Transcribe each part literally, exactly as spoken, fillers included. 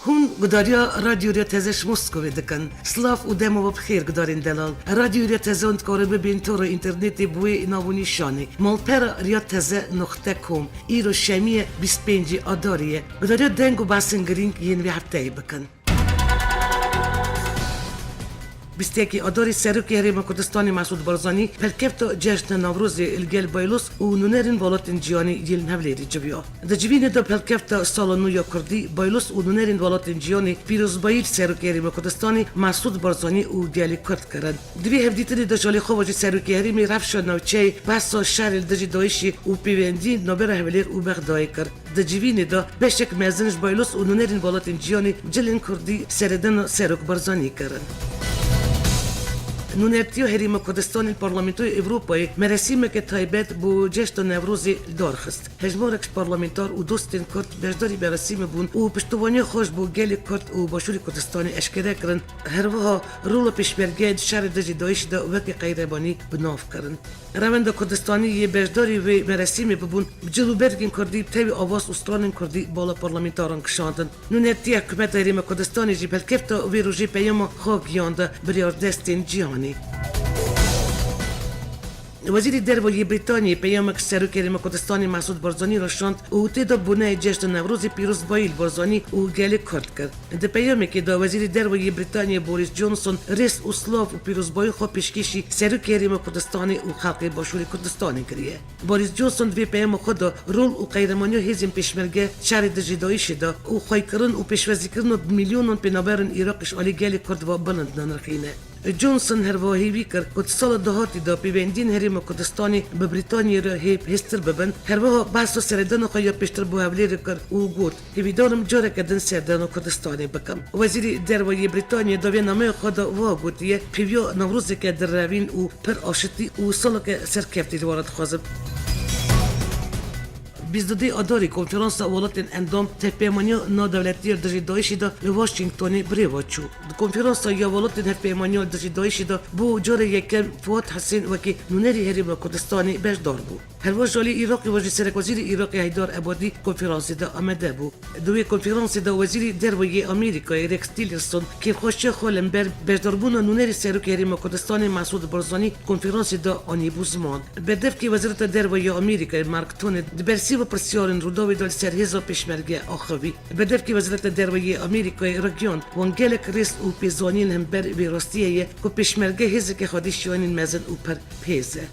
Hûn gudariya Radyo Riya Teze ji Moskowê dikin. Silav û dema we bi xêr, gudarên delal. Radyo Riya Teze hûn dikarin bibên tora înternetê bi wê nav û nîşanê: malpera riya teze noqte com. Îro şemiyê bîst pêncî Adarê ye. Gudariya deng û behsên girîng yên vê hefteyê bikin. Bîst yekê Adarê Serokê Herêma Kurdistanê Mesûd Barzanî pelkefta Cejna Newrozê li gel Baylos û nûnerên welatên cîhanê yên Hevlêrê civiya. Di civînê de pelkefta Sala Nû ya Kurdî, Baylos û nûnerên welatên cîhanê pîrozbayî li Serokê Herêma Kurdistanê Mesûd Barzanî û gelê Kurd kirin. Di vê hevdîtinê de ji alî xwe ve jî Serokê Herêmê rewşa navçeyê, behsa şerê li dijî DAIŞê û pêwendiyên navbera Hevlêr û Bexdayê kir. Di civînê de beşek mezin ji Baylos û nûnerên welatên cîhanê cilên Kurdî seredana Serok Barzanî kirin. Nûnertiya Herêma Kurdistanê li Parlamentoya Ewropayê meresîmeke taybet bo Ceşna Newrozê li dar xist. Hejmarek ji parlamentar û dostên Kurd beşdarî meresîmê bûn û piştevaniya xwe ji bo gelê Kurd û Başûrê Kurdistanê eşkere kirin. Her wiha rola pêşmergeyên şerê dijî DAIŞê de weke qeyremanî bi nav kirin. Rewenda Kurdistanî yê beşdarî vê meresîmê bibûn, bi cih û bergên Kurdî, bi tevî avaz û stranên Kurdî bala parlamentaran kişandin. Nûnertiya Hikûmeta Herêma Kurdistanê jî bi helkefta vê rojê peyama xwe gihand biryardestên cîhanê. Wezîrê Derve yê Brîtaniyê peyamek ji Serokê Herêma Kurdistanê Mesûd Barzanî re şand û tê de boneyê Cejna Newrozê pîrozbayî li Barzanî û gelê Kurd kir. Di peyamekê de Wezîrê Derve yê Brîtaniyê Boris Johnson rêz û silav û pîrozbayî xwe pêşkêşî Serokê Herêma Kurdistanê û xelkê Başûrê Kurdistanê kiriye. Boris Johnson di vê peyama xwe de rol û qeyremaniya hêzên pêşmerge şerê dijî DAIŞê de û xweykirin û pêşwazîkirina bi milyonan penaberên Iraqê ji alî gelê Kurd ve bilind nanirxîne. Johnson her wiha hêvî kir ku di sala dahatî de pêwendiyên Herêma Kurdistanê bi Brîtaniyê re hê hêztir bibin. Her wiha behsa seredana xwe ya pêştir bo Hevlêrê kir û got, Hêvîdar im careke din serdana Kurdistanê bikim. Wezîrê Derve yê Brîtaniyê di vê nameya xwe de wiha gotiye, Pêviya Newrozeke direvîn û pir aşitî û saleke serkeftî li we re dixwazim. Bîst û duyê Adarê Konferansa Welatên Endam di Hevpeymaniya Navdewletî ya Dijî DAIŞê de li Washingtonê birêve çû. Di Konferansa ya Welatên Hevpeymaniya Dijî DAIŞê de bo cara yekem Fuat Husên wekî nûnerî Herêma Kurdistanê beşdar bû. Herwiha ji alî Iraqê ve jî Serekwezîrê Iraqê Heydar Ebadî konferansê de amade bû. Di wê konferansê de Wezîrê Derve yê Amerîkayê Rex Tillerson kêfxweşiya xwe li hember beşdarbûna nûnerê Serokê Herêma Kurdistanê Mesûd Barzanî konferansê de anîbû ziman. Berdevkê Wezareta Derve ya Amerîkayê Mark Toney di bersîva pirsiyarên Rûdawê de li ser hêza pêşmerge axivî. Berdevkê Wezareta Derve yê Amerîkayê ragihand, wan gelek rêz û pêzanîn li hember vê rastiyê heye ku pêşmerge hêzeke xwedî şiyanên mezin û pir bihêz e.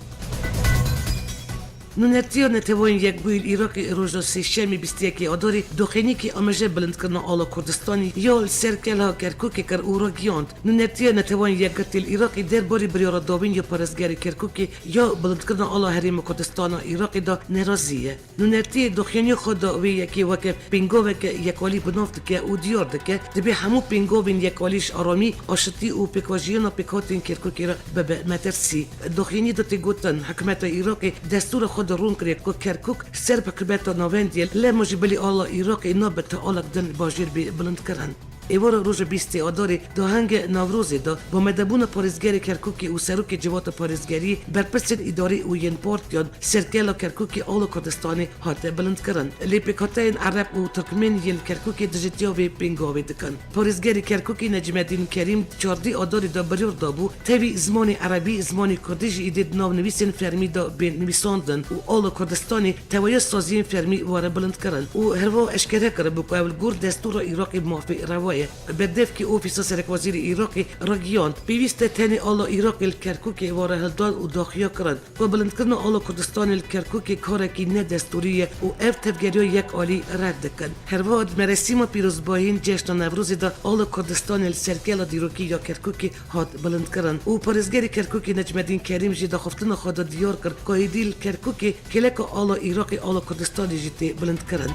Nûnertiya Neteweyên Yekbûyî li Iraqê roja Sêşemê bîst û yekê Adarê doxînîkî amaje bilindkirina ala Kurdistanî ya li ser kela Kerkûkê kir û ragihand, Nûnertiya Neteweyên Yekgirtî li Iraqê derbarê biryara dawîn ya parêzgerê Kerkûkê ya bilindkirina ala Herêma Kurdistana Iraqê de nerazî ye. Nûnertiyê doxîniya xwe da wê yekê weke pêngaveke yekalî bi nav dike û diyar dike, dibê hemû pêngavên yekalî ji aramî, aşitî û pêkvejiyana pêkhatên Kerkûkê re bibe metirsî. Doxînî de tê gotin, hikûmeta Iraqê destûra xwe de rûn kiriye ku Kerkûk ser bi hikûmeta navendî ye, lema jî bilî ala Iraqê nabe ta alek din bajêr bê bilindkirin. Êvara roja bîstê Adarê di Hengê Newrozê de bi amadebûna parêzgerê Kerkûkê û serokê civata parêzgeriyê, berpirsên îdarî û yên partiyan ser kela Kerkûkê ala Kurdistanê hate bilindkirin. Lê pêkhateyên Ereb û Tirkmên yên li Kerkûkê dijitiya vê pêngavê dikin. Parêzgerê Kerkûkê Necmedîn Kerîm di çardê Adarê de biryar dabû, tevî zimanê Erebî, zimanê Kurdî jî êdî di nav nivîsên fermî de bên nivîsandin û ala Kurdistanê tewahiya saziyên fermî were bilindkirin û herwiha eşkere kiribû ku ew li gor destûra Iraqê mafê rewa ye. Berdevkê Ofîsa Serekwezîrê Iraqê ragihand, pêwîst e tenê ala Iraqê li Kerkûkê were hildan û daxuya kirin ku bilindkirina ala Kurdistanê li Kerkûkê karekî nedestûrî ye û ev tevgeriya yek alî red dikin. Herwiha di merasîma pîrozbahiyên Ceşna Newrozê de ala Kurdistanê li ser kela dîrokî ya Kerkûkê hat bilindkirin û parêzgerê Kerkûkê Necmedîn Kerîm jî daxiftina xwe de diyar kir ku êdî li Kerkûkê kêleka ala Iraqê ala Kurdistanê jî tê bilindkirin.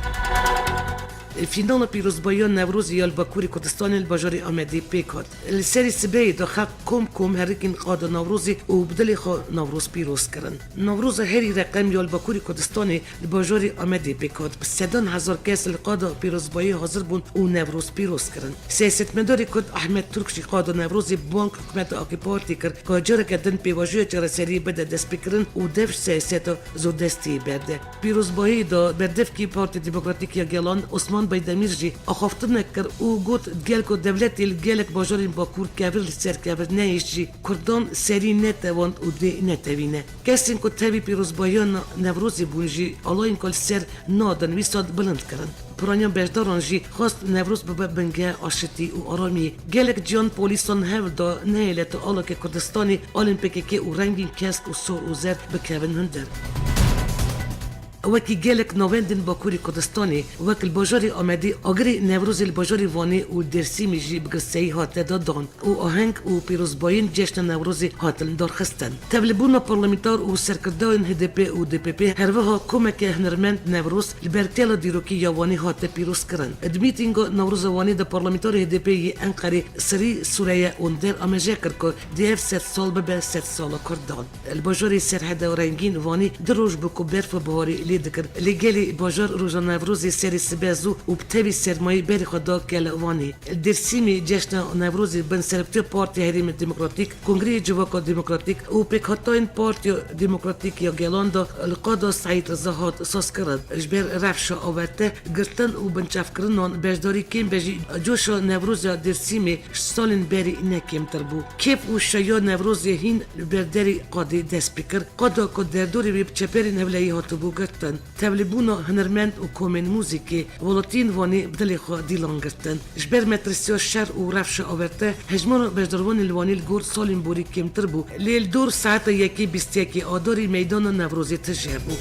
Fînala pîrozbahiya Newrozê ya li Bakurê Kurdistanê li bajarê Amedê pêk hat. Li serê sibehê de xelk kom kom herikîn qada Newrozê û bi dilê xwe Newroz pîroz kirin. Newroza herî reqem ya li Bakurê Kurdistanê li bajarê Amedê pêk hat. Bi sedan hezar kes li qada pîrozbayî hazir bûn û Newroz pîroz kirin. Siyasetmedarê Kurd Ahmet Turk jî qada Newrozê bi bang hikûmeta A K Partî kir ku careke din pêvajoya çareseriyê bide destpêkirin û dev ji siyaseta zordestiyê berde. Pîrozbahiyê de berdevkî Partiya Demokratîk ya Gelan Osman Baydemîr jî axaftinek kir û got, gel ku dewletê li gelek bajarên Bakur kevir li ser kevir nehêşt jî, Kurdan serî netewand û dê netewîne. Kesên ku tevî pîrozbahiya Newrozê bûn jî alayên ku li ser nadin wî sal bilind kirin. Piraniya beşdaran jî xwest Newroz bibe bingeha aşitî û aramiyê. Gelek ciyan polîsan hewl da nehêle tu alokê Kurdistanê alên P K K û rengên kesk û sor û zer bikevin hundir. Wekî gelek navendên Bakurê Kurdistanê, wek li bajarê Amedê, agirê Newrozê li bajarê Wanê û Dêrsimê jî bi girseyî hate dadan û aheng û pîrozbayiyên Cejna Newrozê hatin darxistin. Tevlibûna parlamenter û serkirdeyên H D P û D P P, her wiha komeke hunermend Newroz li ber tela dîrokî ya Wanê hate pîrozkirin. Di mîtînga Newroza Wanê de parlamenterê H D P yê Enqerê Sirî Sureye Onder amêje kir ku dê ev sedsal bibe sedsala Kurdan. Li bajarê Serhede Rengîn Wanê du roj bû ku berf û biharê lê dikir. Lê gelê bajar roja Newrozê serê sibe zû û bi tevî sermayê berê xwe da gela Wanê. Li Dêrsimê Cejna Newrozê bin seroktiya Partiya Herêma Demokratîk, Kongreyê Civaka Demokratîk û pêkhatayên Partiya Demokratîk ya Gelan de li qada Seîd Riza hat sazkirin. Ji ber rewşa awarte, girtin û binçavkirinan beşdarî kêm be jî, coşa Newroza Dêrsimê ji salên berî ne kêmtir bû. Kêf û şeya Newrozê hîn li ber derê qadê dest pê kir. Qada ku derdorê wê bi çeperên ewlehî hatibû girtin. Tevlîbûna hunermend û komên muzîkê, welatiyên Wanê bi dilê xwe dîlan girtin. Ji ber metirsiya şer û rewşa awerte, hejmara beşdarvanên li Wanê li gor salên borî kêmtir bû. Lê li dor saeta yekê bîst yekê Adarê meydana Newrozê tije bû.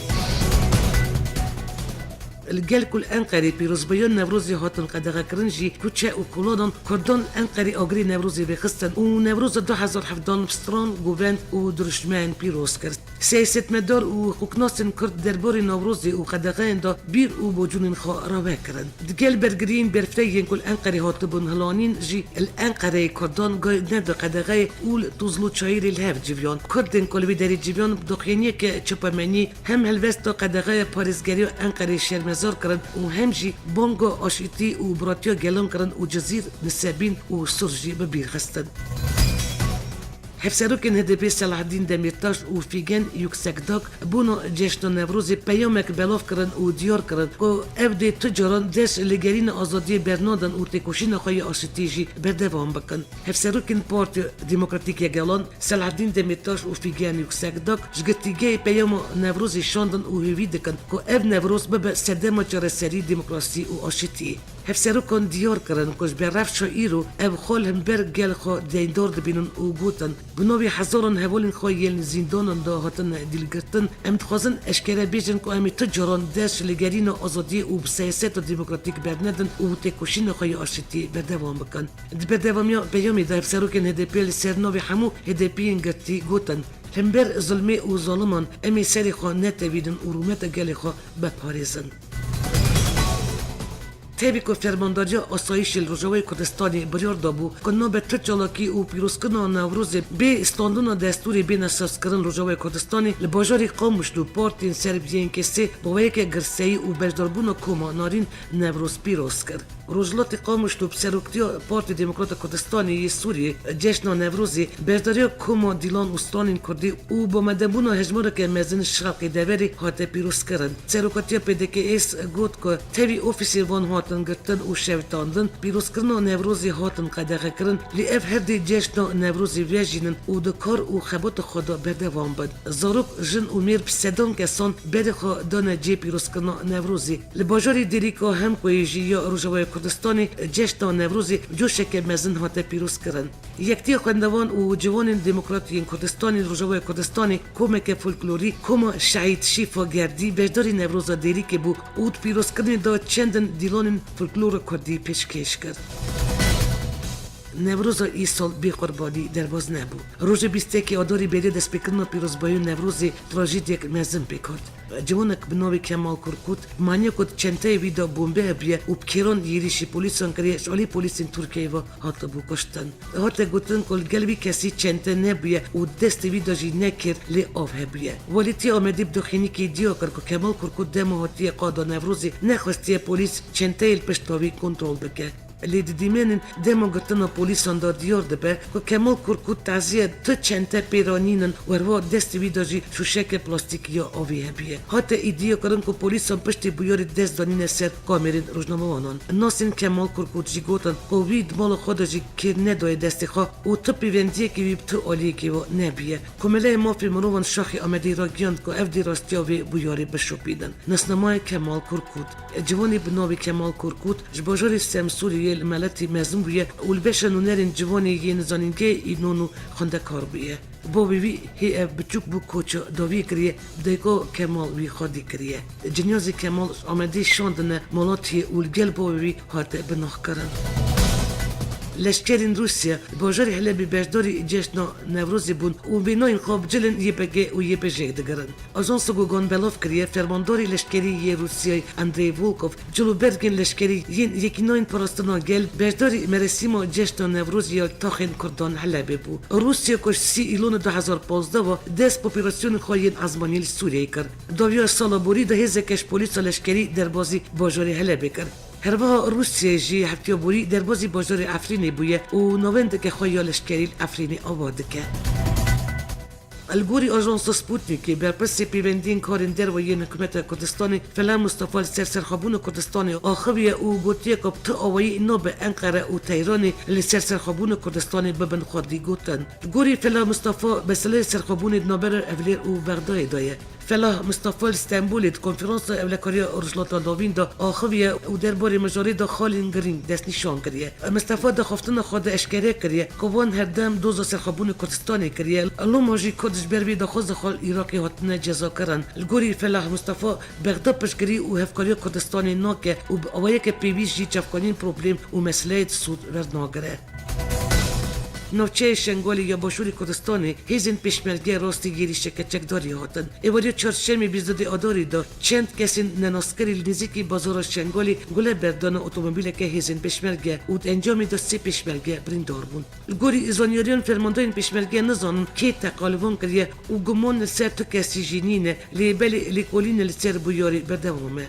Li gel ku li Enqerê pîrozbahiya Newrozê hatin qedexekirin jî, kuçe û kolanan Kurdan li Enqerê agirê Newrozê vêxistin û Newroza du hezar hevdehan bi stran, govend û dirûşmeyên pîroz kir. Siyasetmedar û hiqûqnasên Kurd derbarê Newrozê û qedexeyên de bîr û bocûnên xwe rave kirin. Digel bergiriyên berfireh yên ku li Enqerê hatibûn hilanîn jî, li Enqereyê Kurdan gay neda qedexeyê û li tozlûçayîrê li hev civiyan. Kurdên ku li vê derê civiyan bi doxîniyeke çapemenî hem helwesta qedexeya parêzgeriya Enqerê şermezar kirin û hem jî banga aşîtî û biratiya gelan kirin û Cizîr, Nisebîn û Sûr jî bi bîr xistin. Hevserokên H D P Selahaddîn Demîrtaş û Fîgen Yuksekdag bona Cejna Newrozê peyamek belav kirin û diyar kirin ku ev dê tu caran dest ji lêgerîna azadiyê bernadin û têkoşîna xwe ya aşitî jî berdewam bikin. Hevserokên Partiya Demokratîk ya Gelan Selahaddîn Demîrtaş û Fîgen Yuksekdag ji girtîgehê peyama Newrozê şandin û hêvî dikin ku ev Newroz bibe sedema çareserî, demokrasî û aşitiyê. Hevserokan diyar kirin ku ji ber rewşa îro ev xal hember gel xwe deyndar dibînin û gotin, bi navê hezaran hevalên xwe yên li zîndanan de hatine dîlgirtin, em dixwazin eşkere bêjin ku em ê tu caran dest ji lêgerîna azadiyê û bi siyaseta demokratîk bernedin û têkoşîna xwe ya aşitiyê berdewam bikin. Di berdewamiya peyamê de hevserokên H D P li ser navê hemû H D P'yên girtî gotin, hember zilmê û zaliman em ê serê xwe netewînin û rûmeta gelê xwe biparêzin. Tevî ku Fermandariya Asayîşê li Rojavayê Kurdistanê biryar dabû ku nabe tu çalakî û pîrozkirina Newrozê bê standina destûrê bêne sazkirin li Rojavayê Kurdistanê, li bajarê Qamişlo partiyên ser bi yên kesê baweyeke girseyî û beşdarbûna koma Narîn Newroz pîroz kir. Rojhilatê Qamişlo bi seroktiya Partiya Demokrata Kurdistanê yê Sûriyê Cejna Newrozê, beşdariya koma dîlan û stranên kurdî û bi amadebûna hejmareke mezin ji xelkê deverê hate pîrozkirin. Serokatiya P D K S got ku tevî ofîsên wan hatin girtin û şewitandin, pîrozkirina Newrozê hatin qedexekirin, lê ev her dê Cejna Newrozê vejînin û di kar û xebata xwe de berdewam bin. Zarok, jin û mêr bi sedan kesan berê xwe dane cihê pîrozkirina Newrozê. Li bajarê Dêrika Hemkoyê jî ya Rojavaya Kurdistanê Cejna Newrozê coşeke mezin hate pîrozkirin. Yektiya Xwendevan û Ciwanên Demokrat yên Kurdistanê li Rojavaya Kurdistanê komeke folklorî Koma Şehîd Şîfa Gerdî beşdarî Newroza Dêrikê bû û di pîrozkirinê de çendin dîlanên folklora kurdî pêşkêş kir. Newroza îsal bê qurbanî derbas nebû. Rojê bîst yekê Adarê beriya destpêkirina pîrozbahiya Newrozê trajîdiyek mezin pêk hat. Ciwanek bi navê Kemal Kurkut, maniya ku di çenteyê wî de bombe hebûye û bi kêran êrîşî polîsan kiriye, ji alî polîsên Tirkiyeyê ve hatibû kuştin. Hate gotin ku li gel vî kesî çente nebûye û di destê wî de jî ne kêr lê av hebûye. Welêtiya Amedê bi doxînîkê diya kir ku Kemal Kurkut dema hatiye qada Newrozê nexwestiye polîs çenteyê li pişta wî kontrol bike. Lê di dîmenên dema girtina polîsan de diyar dibe ku Kemal Kurkut taziye tu çente pê re nînin û herwiha destê wî de jî şûşeke plastîkî ya avê hebûye. Hate îdiakirin ku polîsan piştî bûyerê dest danîne ser kamêrên rojnamewanan. Nasên Kemal Kurkut jî gotin ku wî di mala xwe de jî kê nedaye destê xwe û tu pêvendiyekî wî bi tu aliyekî ve nebûye. Komeleyê Mafê Mirovan Şaxê Amedê ragihand ku ev dê rastiya vê bûyerê bişopînin. Nasnameya Kemal Kurkut. Ciwanê bi navê Kemal Kurkut ji bajarê Semsûrê yê li Meletî mezin bûye û li beşa nûnerên ciwanê yên zanîngehê înan û xwendekar bûye. Bavê wî hê ev biçûk bû koça dawiyê kiriye, dayika Kemal wî xwedî kiriye. Cinyazê Kemal ji Amedê şandine Malatiyê û li gel bavê wî hate binaxkirin. Leşkerên Rûsya bajarê Helebê beşdarî cejna Newrozê bûn û bênayên xwe bi cilên Y P G û Y P J'ê digirin. Ajansa Gogan belav kiriye, fermandarê leşkerî yê Rûsyayê Andrey Volkov, cil û bergên leşkerî yên Yekîneyên Parastina Gel beşdarî merasîma cejna Newrozê ya taxên Kurdan Helebê bû. Rûsya ku ji sî Îlona du hezar pazdeh ve dest bi operasyonên xwe yên ezmanî li Sûriyeyê kir. Dawiya sala borî de hêzeke ji polîsa leşkerî derbazî bajarê Helebê kir. Herwiha Rûsya jî heftiya borî derbazî bajarê Efrînê bûye û navendeke xwe ya leşkerî li Efrînê ava dike. Li gorî ajansa Sputnikê, berpirsê pêvendiyên karên derve yên Hikûmeta Kurdistanê Felah Mistefa li ser serxwebûna Kurdistanê axiviye û gotiye ku bi tu awayî nabe Enqere û Teyranê li ser serxwebûna Kurdistanê bibin xwedî gotin. Li gorî Felah Mistefa, meseleyê serxwebûnê di navbera Ewlêr û Bexdayê de ye. Felah Mistefa li Stenbolê di konferansa Ewlekariya Rojhilata Navîn de axiviye û derbarê mijarê de xalên girîng destnîşan kiriye. Mistefa di axaftina xwe de eşkere kiriye ku wan her dem doza serxwebûna Kurdistanê kiriye. Loma jî Kurd ji ber vê daxwaza xwe li Iraqê hatine cezakirin. Li gorî Felah Mistefa, Bexda piştgirî û hevkariya Kurdistanê nake û bi awayeke pêwîst jî çavkaniyên problem û meseleyê di sûd wernagire. Navçeyê Şengalê ya Başûrê Kurdistanê hêzên pêşmerge rastî êrîşeke çekdarî hatin. Êvariya çarşemê bîst û du Adarê de çend kesên nenaskerî li nêzîkî bazara Şengalê gule berdana otomobîleke hêzên pêşmerge û di encamê de sê pêşmerge birîndar bûn. Li gorî zanyariyan, fermandayên pêşmerge nizanin kê teqa li van kiriye û guman li ser tu kesî jî nîne, lê belê lêkolîne li ser bûyerê berdewam e.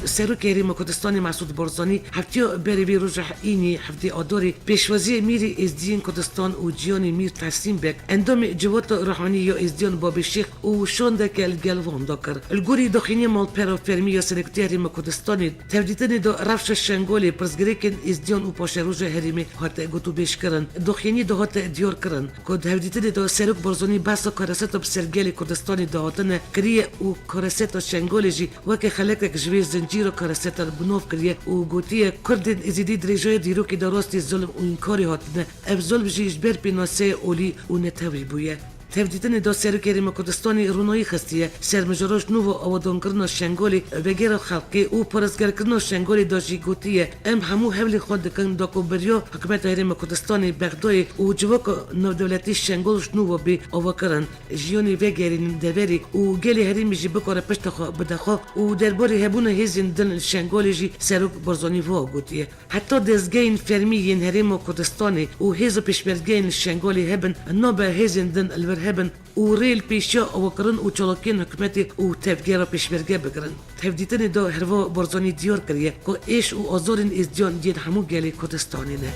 Serokê Herêma Kurdistanê Mesûd Barzanî heftiya berê vê roja înî heftê Adarê pêşwaziyê Mîrê Êzdiyên Kurdistan û Ciyanê Mîr Teslîm Beg, endamê Civata Ruhanî ya Êzdiyan Babê Şêx û şandeke li gel wan de kir. Li gorî daxuyaniya malpera fermî ya Serokwezîrê Herêma Kurdistanê, tevdîtinê de rewşa Şengalê, pirsgirêkên Êzdiyan û paşeroja herêmê hate gotûbêjkirin. Daxuyaniyê de hate diyarkirin ku di hevdîtinê de Serok Barzanî behsa kareseta bi ser gelê Kurdistanê de hatine kiriye û kareseta Şengalê jî weke xelekek ji vê zincîra karesetan bi nav kiriye û gotiye, Kurdên Êzidî dirêjayê dîrokê de rastî zulm û înkarê hatine. Ev zulm jî ji ber pênaseya olî û netewî bûye. Tevdîtinê de Serokê Herêma Kurdistanê ronahî xistiye ser mijara ji nû ve awidankirina Şengalê, vegera xelkê û parêzgarkirina Şengalê de jî gotiye, Em hemû hewlên xwe dikin da ku bi riya Hikûmeta Herêma Kurdistanê, Bexdayê û civaka navdewletî Şengal ji nû ve bê avakirin, jiyanê vegerînin deverê û gelê herêmê jî bikare pişta xwe bide xwe û derbarê hebûna hêzên din li Şengalê jî Serok Barzanî wiha gotiye. Heta dezgehên fermî yên Herêma Kurdistanê û hêza pêşmergeyên li Şengalê hebin, nabe hêzên din li vir hebin û rê li pêşiya avakirin û çalakiyên hikûmetê û tevgera pêşmerge bigirin. Tevdîtinê de herwiha Barzanî diyar kiriye ku êş û azarên êzdiyan yên hemû gelê Kurdistanê ne.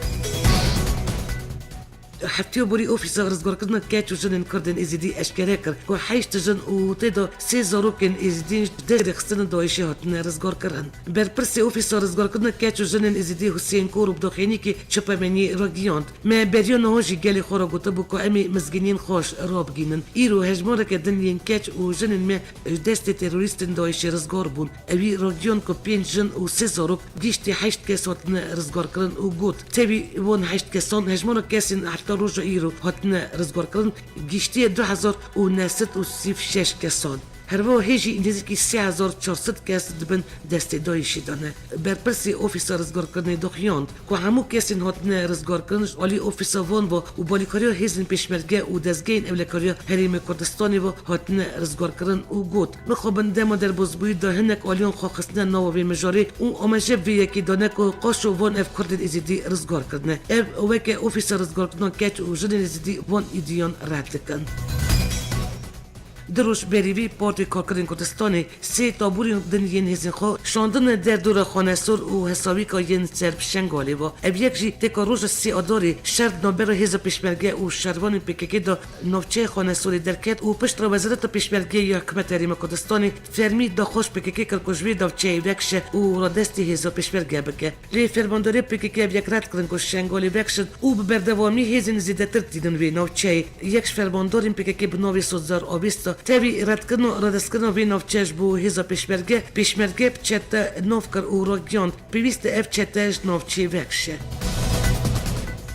Heftiya borî Ofîsa Rizgarkirina Keç û Jinên Kurdên Êzidî eşkere kir ku heşt jin û tê de sê zarokên Êzidî ji dest rêxistina DAIŞê hatine rizgarkirin. Berpirsê Ofîsa Rizgarkirina Keç û Jinên Êzidî Husên Kor û bi daxuyaniyekî çapemeniyê ragihand, Me beriya niha jî gelê xwe re gotibû ku em ê mizgîniyên xwe ji rabigihînin. Îro hejmareke din yên keç û jinên me ji destê terorîstên DAIŞê rizgar bûn. Ewî ragihand ku pênc jin û sê zarok gihîştî heşt kes hatine rizgarkirin û got, Tevî van heşt kesan hejmara kesên heta roja îro hatine rizgarkirin gihîştiye du hezar û neh sed û sî û şeş kesan. Herwiha hê jî nêzîkî sê hezar çar sed kes di bin destê DAIŞê de ne. Berpirsê Ofîsa Rizgarkirinê daxuyand ku hemû kesên hatine rizgarkirin ji alî ofîsa van ve û balîkariya hêzên pêşmerge û dezgehên ewlekariya Herêma Kurdistanê ve hatine rizgarkirin û got, Mixabin dema derbazbûyî de hinek aliyan xwe xistine nava vê mijarê û amaje bi vê yekê dane ku qaşo van ev Kurdên Êzidî rizgar kirine. Ev weke Ofîsa Rizgarkirina Keç û Jinên Êzidî van îdiyan red dikin. Du roj berî vî Partê Karkerên Kurdistanê sê taborên din yên hêzên xwe şandine derdora xanesor û hesawîka yên ser Şengalê ve. Ev yek jî têka roja sê Adarê şer di navbera hêza Pêşmerge û şervanên P K K de navçeyê xanesorê derket û piştre Wezareta Pêşmergeyê ya Hikûmeta Herêma Kurdistanê fermî daxwaz P K K kir ku ji vê navçeyê vekişe û radestî hêza Pêşmerge bike. Lê fermandarê P K K ev yek red kirin ku Şengalê vekişin û bi berdewamî hêzên zêdetir tînin vê navçeyê. Yek ji fermandarên P K K bi navê Sozar Avesta tevî redkirina radestkirina vê navçe ji bo hêza Pêşmerge, Pêşmerge bi çete nav kir û ragihand, pêwîst e ev çete ji navçeyê vekişe.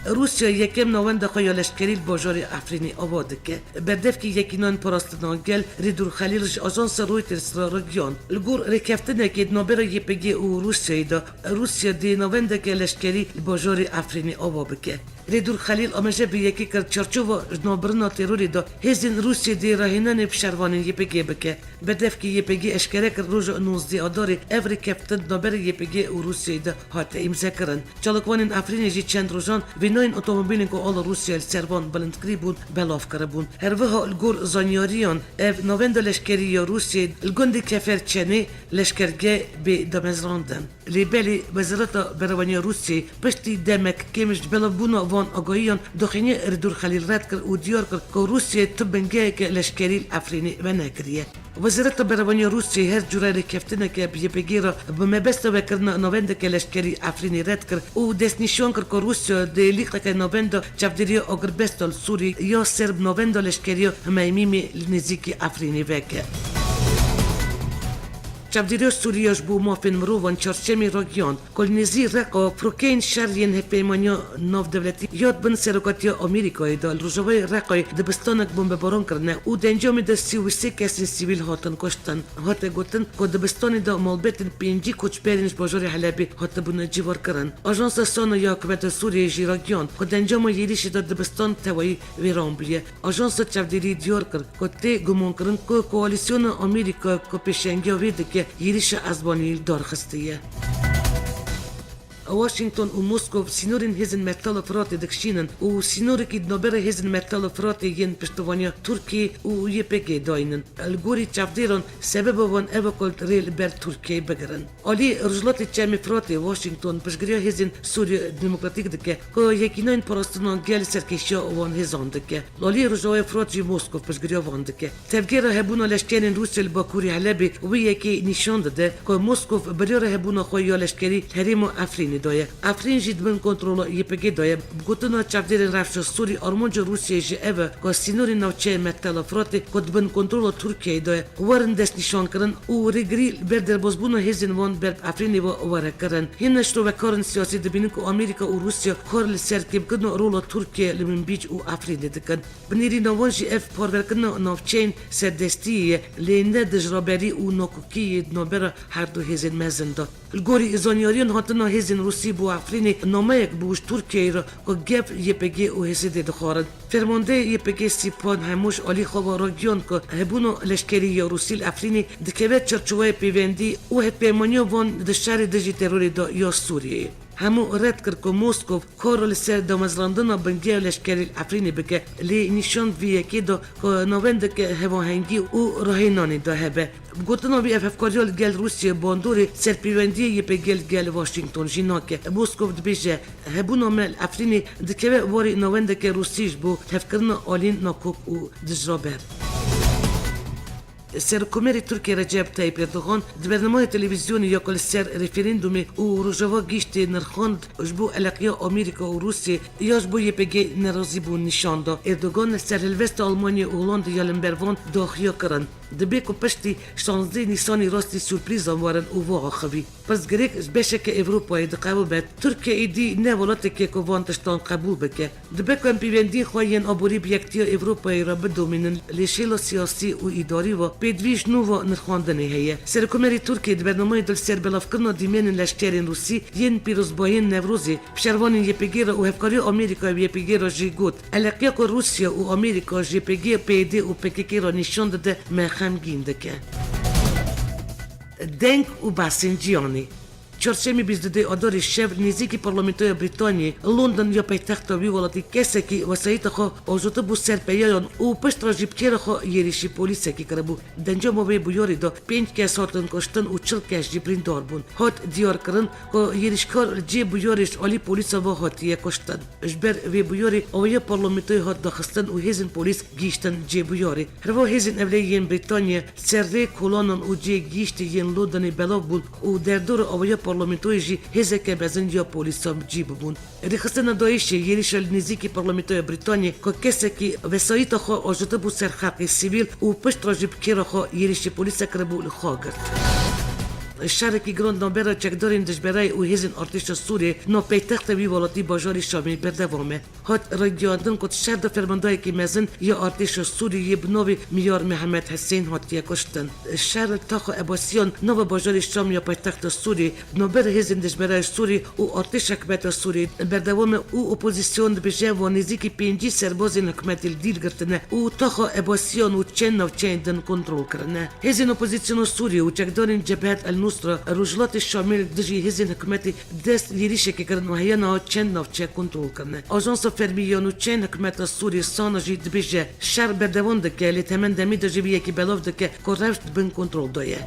Rûsya yekem navenda xwe ya leşkerî li bajarê Efrînê ava dike. Berdevkî Yekînan Parastina Gel Rêdûr Xelîl ji ajansa Reuters re ragihand, li gor rêkeftinekê di navbera Y P G û Rûsyayê de Rûsya dê navendeke leşkerî li bajarê Efrînê ava bike. Rêdûr Xelîl amaje bi yekê kir çarçova ji navbirina terorê de hêzên Rûsyayê dê rahênanê bi şervanên Y P G bike. Berdevkî Y P G eşkere kir roja nozdeh Adarê ev rêkeftin di navbera Y P G û Rûsyayê de hate îmzekirin. Çalakvanên Efrînê jî çend rojan vênayên otomobîlên ku ala Rûsya li ser wan bilind kirî bûn, belav kiribûn. Her wiha li gor zanyariyan ev navenda leşkerî ya Rûsyayê li gundê Kefer Çenê leşkergeh bê damezrandin. Lê belê Wezareta Berevaniya Rûsyayê piştî demek kêm ji belavbûna van agahiyan daxuyaniyê Rêdûr Xelîl red kir û diyar kir ku Rûsya tu bingeheke leşkerî li Efrînê venekiriye. Wezareta Berevaniya Rûsyayê her cure rêkeftineke bi Y P G re bi mebesta vekirina navendeke leşkerî Efrînê red kir û destnîşan kir ku Rûsya dê lîqeke navenda çavdêriya agirbesta li Sûriyê ya ser bi navenda leşkeriya Himeymîmê li nêzîkî Efrînê veke. Çavdêriya Sûrî ya ji bo mafên mirovan çarşemê ragihand ku li nêzî Reqa firokeyên şer yên hevpeymaniya navdewletî ya di bin serokatiya Amerîkayê de li rojavayê Reqayê dibistanek bombebaran kirine û di encamê de sî û sê kesên sivîl hatin kuştin. Hate gotin ku dibistanê de malbetên pêncî koçberên ji bajarê Helebê hatibûne cîvarkirin. Ajansa SANA ya hikûmeta Sûriyeyê jî ragihand ku di encama êrîşê de dibistan tewayî wêran bûye. Ajansa çavdêrî diyar kir ku tê gumankirin ku koalîsyona Amerîka ku pêşengiya wê dike, êrîşa ezbanî li dar xistiye. Washington û Moskow sînorên hêzên Metal û Firatê dikişînin û sînorekî di navbera hêzên Metal û Firatê yên piştevaniya Tirkiyê û Y P G dayînin. Li gorî çavdêran sebeba wan ev e ku rê li ber Tirkiyeyê bigirin. Alî Rojhilatê Çemê Firatê Washington piştgiriya hêzên Sûriya Demokratîk dike ku Yekîneyên Parastina Gel serkêşiya wan hêzan dike. Li alî Rojavayê Firat jî Moskow piştgiriya wan dike. Tevgera hebûna leşkerên Rûsya li bakurî Helebê wê yekê nîşan dide ku Moskow biryara hebûna xwe ya leşkerî li herêma Efrînê daye. Efrîn jî di bin kontrola Y P G de ye. Bi gotina çavdêrên Rewşa Sûrî, armanca Rûsyayê jî ev e ku sînorên navçeyê Metal û Firatê ku di bin kontrola Tirkiyeyê de ye, werin destnîşankirin û rêgirî li ber derbasbûna hêzên wan ber bi Efrînê ve were kirin. Hîn şirovekarên siyasî dibînin ku Amerîka û Rûsya kar li ser kêmkirina rola Tirkiye li Minbîc û Efrînê dikin. Bi nêrîna wan jî ev parverkirina navçeyên serdestiyê ye, lê ne dijraberî û nakokiyê di navbera her du hêzên mezin de. Li gorî zanyariyan, hatina hêzên Rûsî bo Efrînê nameyek bû ji Tirkiyeyê re ku gef Y P G û H S D dixwarin. Fermandeyê Y P G Sîpan Hemû ji alî xwe ve ragihand ku hebûna leşkerî ya Rûsî li Efrînê dikeve çarçoveyê pêvendî û hevpeymaniya van di şerê dijî terorê de ya Sûriyeyê. Hemû red kir ku Moskow kar li ser damezrandina bingeh leşkerî li Efrînê bike, lê nîşan vê yekê da ku navendeke hevahengî û rahênanê de hebe. Bi gotina wî, ev hevkariya li gel Rûsiyê bandorê serpêwendiyê Y P G li gel Washington jî nake. Moskow dibêje, hebûna me li Efrînê dikeve warê navendeke Rûsî ji bo hevkirina aliyên nakok û dijraber. Serokkomarê Tirkiyê Recep Tayyip Erdogan di bernameya televîzyonê ya ku li ser referandumê û Rojava gihîştê nirxand ji bo eleqiya Amerîka û Rûsiyê ya ji bo Y P G nerazîbûn nîşan da. Erdogan li ser helwesta Almanya û Holandê ya li hember van daxuya kirin. Dibe ku piştî şazdeh Nîsanê rastî surprîzan werin û biaxivî. Pirsgirêk ji beşeke Ewropayê diqewibe, Tirkiye êdî ne welateke ku van tiştan qebûl bike. Dibe ku em pêwendiyên xwe yên aborî bi Yektiya Ewropayê re bidomînin, lê şêla siyasî û îdarî ve pêdivî ji nû ve nirxandinê heye. Serokkomarê Tirkiyê di bernameyê de li ser belavkirina dîmenên leşkerên Rûsî yên pîrozbayiyên Newrozê bi şervanên Y P G re û hevkariya Amerîka û Y P G re jî got, eleqiya ku Rûsya û Amerîka ji Y P G, P Y D û P K K re nîşan dide, me xemgîn dike. Deng û behsên cîhanê. Çarşemê bîst û duyê Adarê şev nêzîkî Parlamentoya Brîtanyê, London ya paytexta wî welatî, kesekî wesayîta xwe ajotibû ser peyayan û pişt re jî bi kêra xwe êrîşî polîsekî kiribû. Di encama vê bûyerê de pênc kes hatin kuştin û çil kes jî birîndar bûn. Hat diyarkirin ku êrîşkar li cihê bûyerê ji alî polîsa ve hatiye kuştin. Ji ber vê bûyerê awiya parlamentoyê hat daxistin û hêzên polîs gihîştin cihê bûyerê. Herwiha hêzên ewleyî yên Brîtanyê ser rê kolanan û cihê gihîştê yên Londonê belav bûn û derdora awiya parlamentoyê jî hêzeke mezin ya polîsan bi cî bûbûn. Rêxistina DAIŞê êrîşa li nêzîkî parlamentoya Brîtanyê ku kesekî wesayîta xwe ajotibû ser xelkê sivîl û pişt re jî bi kêra xwe êrîşî polîsa kiribû, li xwe girt. Şerekî giran navbera çekdarên dijberayê û hêzên artêşa Sûriyê di nav paytexta wî welatî bajarê Şamê berdewam e. Hat ragihandin ku di şer de fermandayekî mezin ya artêşa Sûriyê bi navê Miyar Mihemed Hisên hatiye kuştin. Şer li taxa Ebasiyan nava bajarê Şam ya paytexta Sûriyê di navbera hêzên dijberayê Sûrî û artêşa hikûmeta Sûrî berdewam e û opozîsyon dibêje, wan nêzîkî pêncî serbazên hikûmetê li dîl girtine û taxa Ebasiyan û çend navçeyên din kontrol kirine. Hêzên opozîsyona Sûrî û çekdarên Cebhet El Nusra Rojhilatê Şamê li dijî hêzên hikûmetê dest êrîşekê kirin û heya niha çend navçe kontrol kirine. Ajansa fermî ya nûçeyên hikûmeta Sûrî, SANA, jî dibêje, şer berdewam dike, lê di heman demê de jî vê yekê belav dike ku rewş di bin kontrol de ye.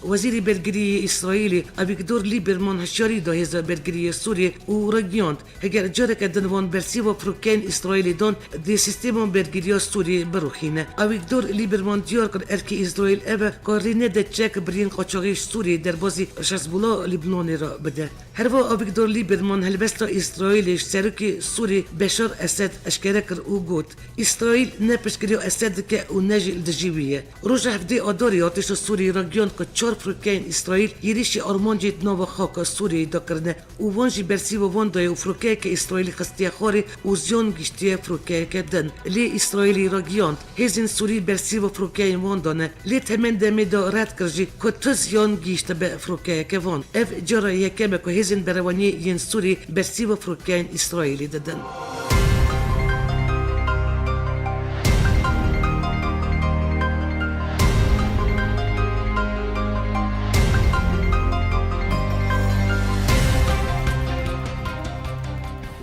Wezîrê Bergiriyê Îsraîlê Avîgdor Lîberman hişyarî da hêza bergiriyê Sûriyê û ragihand, heger careke din wan bersîva firokeyên Îsraîlê dan, dê sîstema bergiriya Sûriyê birûxîne. Avîgdor Lîberman diyar kir, erkê Îsraîl ev e ku rê nede çek biriyên qaçaxî ji Sûriyê derbazî Hezbollah Lîbnanê re bide. Herwiha Avîgdor Lîberman helbesta Îsraîlê ji serokê Sûrî Beşar Esed eşkere kir û got, Îsraîl ne piştgiriya Esed dike û ne jî li dijî wî ye. Roja hevdeh Adarê artêşa Sûrî ragihand ku çar firokeyên Îsraîl êrîşî armancê di nava xaka Sûriyeyê de kirine û wan jî bersîva wan daye û firokeyeke Îsraîlî xistiye xwarê û ziyan gihîştiye firokeyeke din. Lê Îsraîlî ragihand, hêzên Sûrî bersîva firokeyên wan dane, lê di heman demê de red kir jî ku tu ziyan gihîştibe firokeyeke van. Ev cara yekem e ku hêzên berewaniyê yên Sûrî bersîva firokeyên Îsraîlê didin.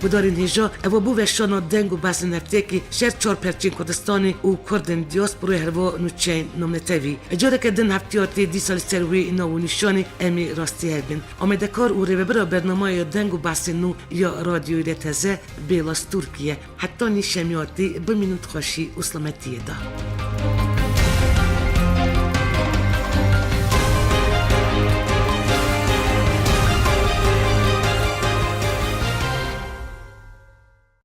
Gudarên hêja, ev bû weşana deng û behsên hefteyekî ji her çar perçên Kurdistanê û Kurdên diasporayê, herwiha nûçeyên namnetewî. Careke din heftiya tê dîsa li ser wê nav û nîşanê em ê rastî hev bin. Amadekar û rêvebira bernamaya Deng û Behsên Nû ya Radyoyê Rêteze, Bêla Stûrkî ye. Heta nîşemiyatê bimînin di xweşî û selametiyê de.